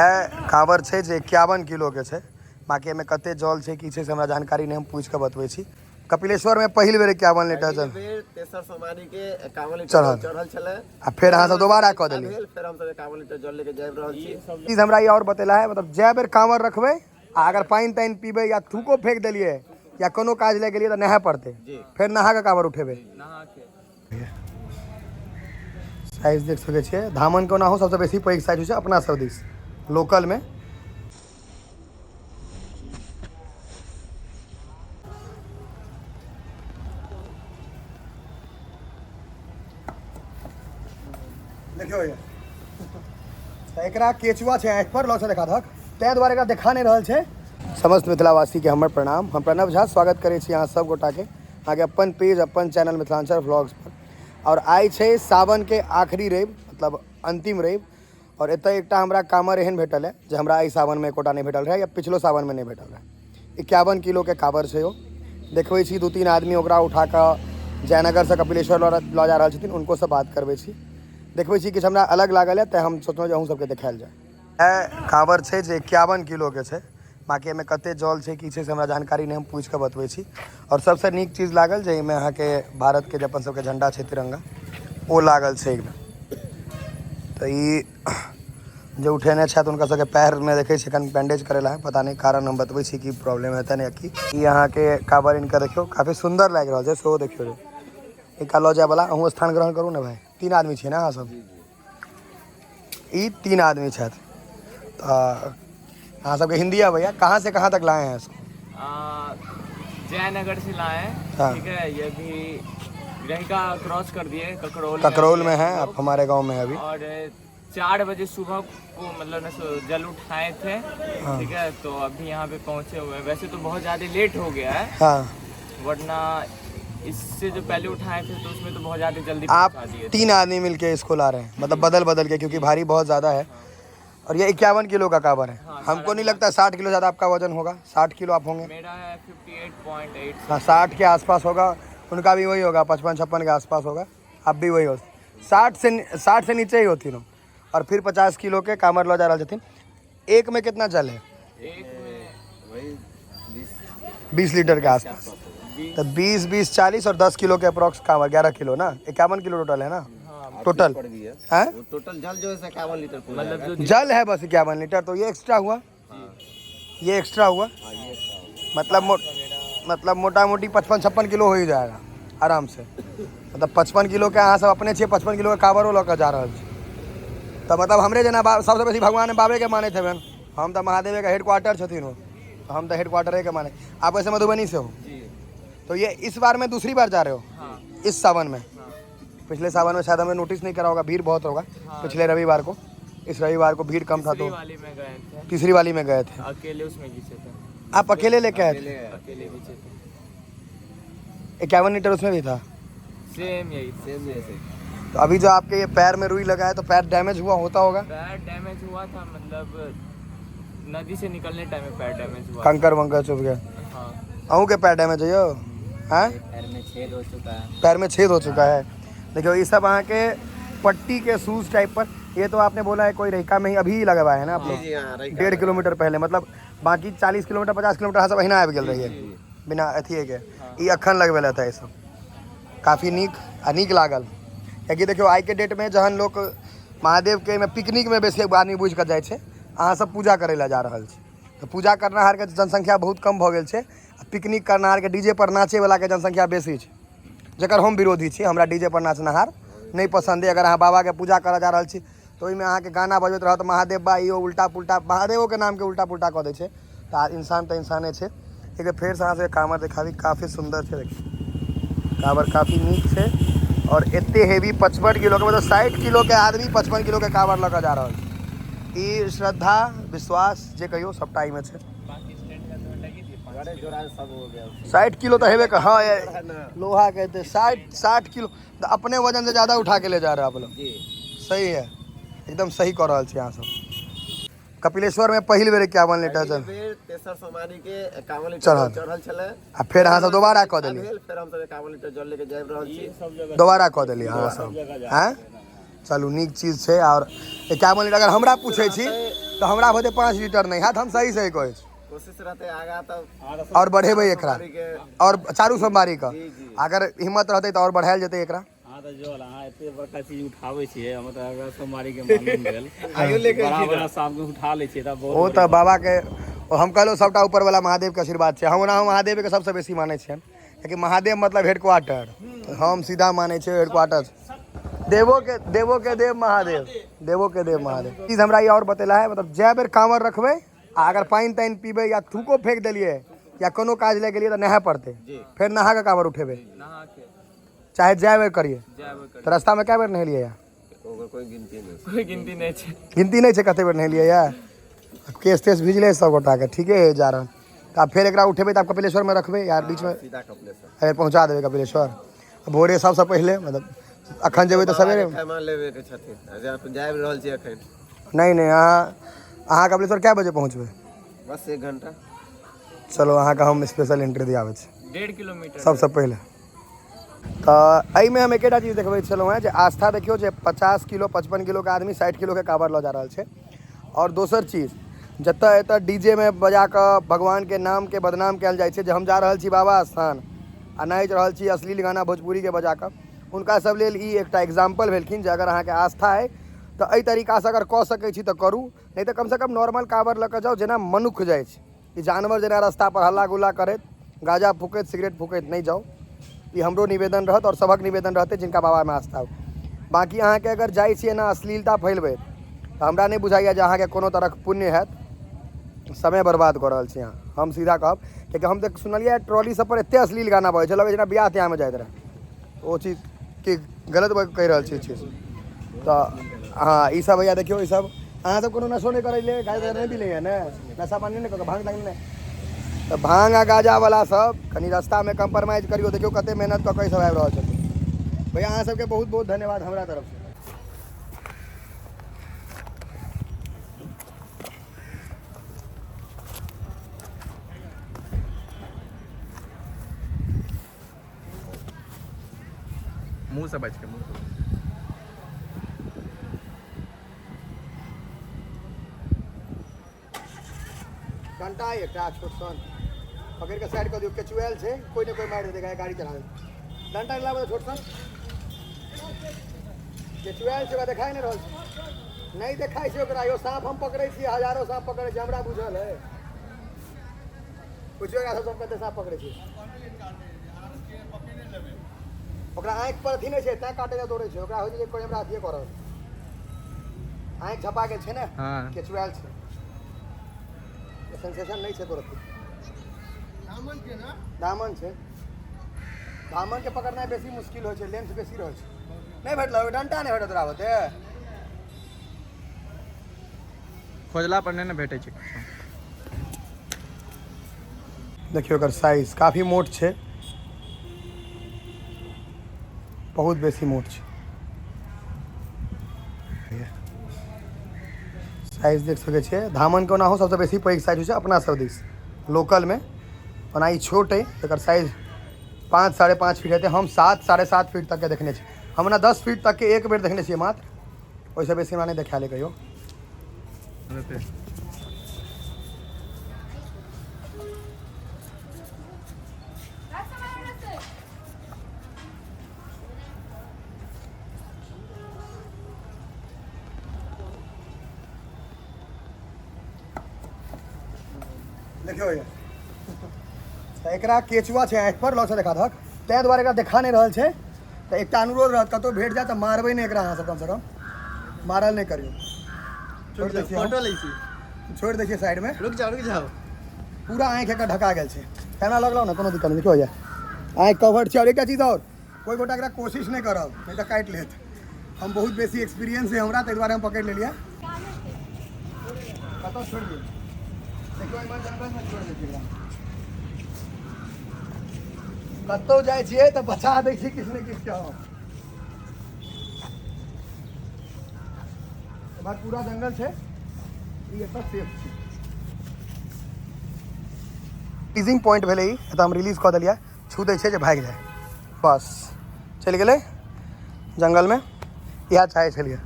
कांवर छै जे 51 किलो के छै। बाकी एहिमे कते जल छै की छै से हमरा जानकारी नहि, हम पूछि कऽ बतबै छी। कपिलेश्वर में पहिल बेर 51 लीटर जल बेर तेसर सोमवारी के 51 लीटर चढ़ल। चढ़ल छलै। आ फेर अहाँ सब दोबारा कऽ देलियै। भेल, फेर हम सब 51 लीटर जल लेके जाबि रहल छी। चीज हमरा ई आओर बतेला है, मतलब जै बेर कांवर रखबै आ अगर पानि तानि पीबै या थूको फेंक देलियै या कोनो काज लए गेलियै तऽ नहाय पड़तै, फेर नहा कऽ कांवर उठेबै। नहा के साइज देख सकै छियै धामन के, ओनाहो सबसँ बेसी पैघ साइज होइ छै अपना सब दिस लोकल में। देखियौ ये तऽ एकरा केचुआ छै आँखि पर, लग से देखा दहक, ताहि दुआरे एकरा देखा नहि रहल छै। समस्त मिथिलावासीके हमर प्रणाम। हम प्रणव झा स्वागत करै छी अहाँ सब गोटाके अहाँके अपन पेज अपन चैनल मिथिलांचल व्लॉग्स पर। और आइ छै सावन के आखिरी रवि, मतलब अंतिम रवि, और एतऽ एकटा हमरा कामर एहन भेटल है जे हमरा एहि सावनमे एकोटा नहि भेटल रहै या पिछलो सावनमे नहि भेटल रहै। 51 किलोके काबर छै ओ। देखबै छी 2-3 आदमी ओकरा उठा कऽ जयनगरसँ कपिलेश्वर लऽ जा रहल छथिन, हुनकोसँ बात करबै छी। देखबै छी किछु हमरा अलग लागल है, तैँ हम सोचलहुँ जे अहूँ सबके देखायल जाय। कांवर छै जे 51 किलोके छै। बाकी एहिमे कते जल छै की छै से हमरा जानकारी नहि, हम पूछि कऽ बतबै छी। आओर सबसँ नीक चीज लागल जे एहिमे अहाँके भारतके जे अपन सबके झण्डा छै तिरंगा, ओ लागल छै एकदम। तऽ ई जे उठेने छथि हुनका सबके पैरमे देखै छियै एखन बैंडेज करेला है, पता नहि कारण, हम बतबै छी की प्रॉब्लम हेतनि या की। ई अहाँके कांवर इनका देखियौ काफी सुन्दर लागि रहल छै, सेहो देखियौ एकरा लऽ जायवला। अहूँ स्थान ग्रहण करू ने भाय, 3 आदमी छियै ने अहाँ सब? ई 3 आदमी छथि। तऽ अहाँ सबके हिंदी आबैया? कहाँ से कहाँ तक लाए हैं इसको? जयनगर से लाए हैं। हाँ। ठीक है, ये भी रहिका क्रॉस कर दिए, ककरौल ककरौल में है, आप हमारे गांव में है अभी। और 4 बजे सुबह को मतलब न सो जल उठाए थे। हाँ। ठीक है, तो अभी यहाँ पे पहुँचे हुए हैं। वैसे तो बहुत ज़्यादा लेट हो गया है। हाँ। वरना इससे जो पहले उठाए थे तो उसमें तो बहुत ज़्यादा जल्दी आप पहुँचा दिए थे। 3 आदमी मिलके इसको ला रहे हैं, मतलब बदल बदल के, क्योंकि भारी बहुत ज़्यादा है। और ये 51 किलो का कावर है। हाँ, हमको नहीं लगता 60 किलो ज़्यादा आपका वजन होगा। 60 किलो आप होंगे? मेरा है 58.8। हाँ, 60 के आसपास होगा। उनका भी वही होगा, 55-56 के आसपास होगा। आप भी वही हो, 60 से नीचे ही होती नो। और फिर 50 किलो के कामर लो जा रहा छथिन। एक में कितना जल है? एक में वही 20 लीटर के आसपास। तो 20 20 40 और 10 किलो के अप्रोक्स कांवर, 11 किलो ना, 51 किलो टोटल है ना? टोटल है। है वो टोटल जल जो है 51 लीटर मतलब जो जल है बस 51 लीटर, तो ये एक्स्ट्रा हुआ, ये एक्स्ट्रा हुआ, मतलब मोटा मोटी 55-56 किलो हो ही जाएगा आराम से। मतलब 55 किलो के अहाँ सब अपने छियै, 55 किलो के कांवरो लऽ कऽ जा रहल छी। तऽ मतलब हमरे जेना सबसँ बेसी भगवान बाबे के मानैत हेबनि। हम तऽ महादेवे के हेडक्वार्टर छथिन ओ, तऽ हम तऽ हेडक्वार्टरे के मानै। आप वैसे मधुबनी से हो? जी। तो ये इस बार में दूसरी बार जा रहे हो? हाँ। इस सावन में? हाँ। पिछले सावन में शायद हमें नोटिस नहीं करा होगा, भीड़ बहुत होगा। हाँ। पिछले रविवार को, इस रविवार को भीड़ कम था। तीसरी तो वाली में गए थे। तीसरी वाली में गए थे। अकेले उसमें घिसे थे। आप अकेले लेके आए थे? अकेले घिसे थे। 51 लीटर उसमें भी था? सेम यही, सेम ऐसे। तो अभी जो आपके ये पैर में रुई लगा है, तो पैर डैमेज हुआ होता होगा? पैर डैमेज हुआ था, मतलब नदी से निकलने टाइम में पैर डैमेज हुआ। कंकर वंकर चुभ गया? हाँ। अहूँ के पैर डैमेज है यो? हैं? पैर में छेद हो चुका है। पैर में छेद हो चुका है। देखियो ये सब अहाँ के पट्टी के शूज टाइप पर, ये तो आपने बोला है कोई रहिका में ही अभी लगवाया है ना आप लोग? जी हाँ, रहिका 1.5 किलोमीटर पहले, मतलब बाकी 40 किलोमीटर 50 किलोमीटर अहाँ सब अहिना आबि गेल रहियै बिना अथिए के। ई अखन लगबेलथि है सब, काफी नीक आ नीक लागल। कियाकि देखियौ आइ के डेट में जहन लोक महादेव के में पिकनिक में बेसी आदमी बुझि कऽ जाइ छै, अहाँ सब पूजा करै लए जा रहल छी। तऽ पूजा करनाहार के जनसंख्या बहुत कम भऽ गेल छै, आ पिकनिक करनाहार के डीजे पर नाचै वला के जनसंख्या बेसी छै, जकर हम विरोधी छी। हमरा डीजे पर नाचनाहार नहि पसंद अइ। अगर अहाँ बाबा के पूजा करऽ जा रहल छी तऽ ओहिमे अहाँके गाना बजबैत रहत महादेव बा, इहो उल्टा पुल्टा महादेवो के नामके उल्टा पुल्टा कऽ दै छै। तऽ इंसान तऽ इंसाने छै। एक बेर फेरसँ अहाँ सबके कांवर देखाबी, काफी सुन्दर छै। देखियौ कांवर काफी नीक छै और एते हेवी 55 किलो के, मतलब 60 किलो के आदमी 55 किलो के कांवर लऽ कऽ जा रहल छै। ई श्रद्धा विश्वास जे कहियौ सबटा एहिमे छै। 60 किलो तऽ हेबे कर, हाँ, ये लोहा के हेतै। 60 किलो तऽ अपने वजन से ज्यादा उठा के ले जा रहे हो आप लोग। सही है, एकदम सही कऽ रहल छी अहाँ सब। कपिलेश्वर में पहिल बेर 51 लीटर जल बेर तेसर सोमवारी के 51 लीटर चढ़ल। चढ़ल छलै। आ फेर अहाँ सब दोबारा कऽ देलियै? भेल, फेर हम सब 51 लीटर जल लेके जाबि रहल छी। दोबारा कऽ देलियै अहाँ सब? हैं, चलू नीक चीज छै। और 51 लीटर अगर हमरा पूछै छी तऽ हमरा भते 5 लीटर नहि हैत, हम सही सही कहै छी। कोशिश रहते आगा तब आओर बढ़ेबै एकरा के। आओर चारू सोमवारी के जी, जी। अगर हिम्मत रहतै तऽ आओर बढ़ायल जेतै एकरा। अहाँ तऽ जल, अहाँ एते बड़का चीज उठाबै छियै, हम तऽ अगला सोमवारी के मालूम भेल। आइयो लेके बड़ा बड़ा सांप के उठा लै छियै तऽ बहुत। ओ तऽ बाबा के, हम कहलहुँ सबटा ऊपर वाला महादेव के आशीर्वाद छै। हम ओना महादेव के सबसँ बेसी मानै छियनि, कियाकि महादेव मतलब हेडक्वार्टर, हम सीधा मानै छियै हेडक्वार्टर। देवो के देव महादेव, देवो के देव महादेव। चीज हमरा ई आओर बतेला है, मतलब जै बेर कांवर रखबै आ अगर पानि तानि पीबै या थूको फेंक देलियै या कोनो काज लए गेलियै तऽ नहाय पड़तै, फेर नहा कऽ कांवर उठेबै। नहा के। चाहे जै बेर करियै। जै बेर करियै। तऽ रास्तामे कए बेर नहेलियै या? ओकर कोई गिनती नहीं। कोई गिनती नहीं छै। गिनती नहि छै कते बेर नहेलियै या। केश तेश भिजले सब गोटाके, ठीके है जा रहल। तऽ आब फेर एकरा उठेबै तऽ आब कपिलेश्वरमे रखबै यार बीचमे? सीधा कपिलेश्वर। फेर पहुँचा देबै कपिलेश्वर भोरे सबसँ पहिले, मतलब अखन जेबै तऽ सवेरे खेमा लेबे के छथिन, जा रहल छी अखन। नहि नहि, अहाँ कपिलेश्वर कए बजे पहुँचबै? बस 1 घंटा। चलो, अहाँके हम स्पेशल एंट्री दियाबै छी। 1.5 किलोमीटर। सबसँ पहिले तऽ एहिमे हम एकेटा चीज देखबै छलहुँ हेँ जे आस्था देखियौ जे 50 किलो 55 किलोके आदमी 60 किलोके काँवर लऽ जा रहल छै। आओर दोसर चीज, जतऽ एतऽ डीजेमे बजा कऽ भगवानके नामके बदनाम कयल जाइ छै जे हम जा रहल छी बाबा स्थान आ नाचि रहल छी अश्लील गाना भोजपुरीके बजा कऽ, हुनका सब लेल ई एकटा एग्जाम्पल भेलखिन जे अगर अहाँके आस्था अइ तऽ एहि तरीकासँ अगर कऽ सकै छी तऽ करू, नहि तऽ कमसँ कम नॉर्मल काँवर लऽ कऽ जाउ जेना मनुख जाइ छै। ई जानवर जेना रास्तापर हल्ला गुल्ला करैत, गाँजा फूकैत, सिगरेट फूकैत नहि जाउ। ई हमरो निवेदन रहत आओर सभक निवेदन रहतै जिनका बाबामे आस्था हो। बाँकी अहाँके अगर जाइ छी एना अश्लीलता फैलबैत तऽ हमरा नहि बुझाइए जे अहाँके कोनो तरहक पुण्य हैत। समय बर्बाद कऽ रहल छी अहाँ, हम सीधा कहब, कियाकि हम तऽ सुनलियै ट्रॉली सब पर एते अश्लील गाना बजै छै, लगै जेना बियाह तियाहमे जाइत रहै। ओ चीज के गलत कहि रहल छी चीज तऽ। हँ, ई सब भैया देखियौ, ई सब अहाँ सब कोनो नशो नहि करै ले, गाजा नहि पी ने, नशा पानी नहि कऽ, भांग तांग नहि। तऽ भांग आ गाजा वाला सब कनि रास्तामे कम्प्रोमाइज करियौ। देखियौ कते मेहनत कऽ कऽ ई सब आबि रहल छथिन। भैया, अहाँ सबके बहुत बहुत धन्यवाद हमरा तरफसँ। मुँह से बच के, मुँह से। डंटा एकटा छोट सन पकड़ि कऽ साइड कऽ दियौ। केचुआयल छै, कोइ ने कोइ मारि देतै, गाड़ी चढ़ा देतै। डंटा लाबऽ छोट सन। केचुआयल छै, ओकरा देखाइ नहि रहल छै, नहि देखाइ छै ओकरा। यौ, साँप हम पकड़ै छियै, हजारो साँप पकड़ै छियै, हमरा बुझल है। पुछियौ एकरा सब कते साँप पकड़ै छियै। ओकरा आँखि पर अथी नहि छै, तैं काटै लए दौड़ै छै। ओकरा होइ छै जे कोइ हमरा अथिये कऽ रहल। आँखि झपा गेल छै ने। हँ। केचुआयल छै, सेंसेशन नहि छै तोरा। दामन छै, दामन के पकड़नाइ बेसी मुश्किल होइ छै, लेंथ बेसी रहै छै। नहि भेटल डंटा, नहि भेटल तोरा होते। खोजला पर नहि ने भेटै छै किछो। देखियौ, एकर साइज काफी मोट छै, बहुत बेसी मोट छै। साइज देख सकै छियै। धामनके ओनाहो सबसँ बेसी पैघ साइज होइ छै अपना सब दिस लोकलमे। ओना ई छोट अइ, एकर साइज 5 5.5 फीट हेतै। हम 7 7.5 फीट तकके देखने छी। हम ओना 10 फीट तकके एक बेर देखने छियै मात्र, ओहिसँ बेसी हमरा नहि देखायल कहियो। देखियौ भैया, तऽ एकरा केचुआ छै आँखि पर, लग देखा दहक, ताहि दुआरे एकरा देखा नहि रहल छै। तऽ एकटा अनुरोध रहत, कतहु भेट जाय तऽ मारबै नहि एकरा अहाँ सब, कमसँ कम मारल नहि करियौ। छोड़ि दै छियै हम। फोटो लै छी। छोड़ि दै छियै साइडमे। रुक जाओ, रुक जाओ। पूरा आँखि एकर ढका गेल छै। कैमरा लगलौ ने, कोनो दिक्कत नहि। देखियौ भैया, आँखि कवर छै। आओर एकटा चीज आओर, कोइ गोटा एकरा कोशिश नहि करब, नहि तऽ काटि लेत। हम बहुत बेसी एक्सपीरियंस है हमरा, ताहि दुआरे हम पकड़ि लेलियै। कतऽ छोड़ि दियौ? देखियौ, एहिमे जंगलमे छोड़ि दै छियै एकरा। कतहु जाइ छियै तऽ बचा दै छियै किछु ने किछु के हम। एम्हर पूरा जंगल छै, ई एतऽ सेफ छै। रिलीजिंग पॉइंट भेलै ई। एतऽ हम रिलीज कऽ देलियै। छू दै छै जे भागि जाय, बस चलि गेलै जंगलमे। इएह चाहै छलियै।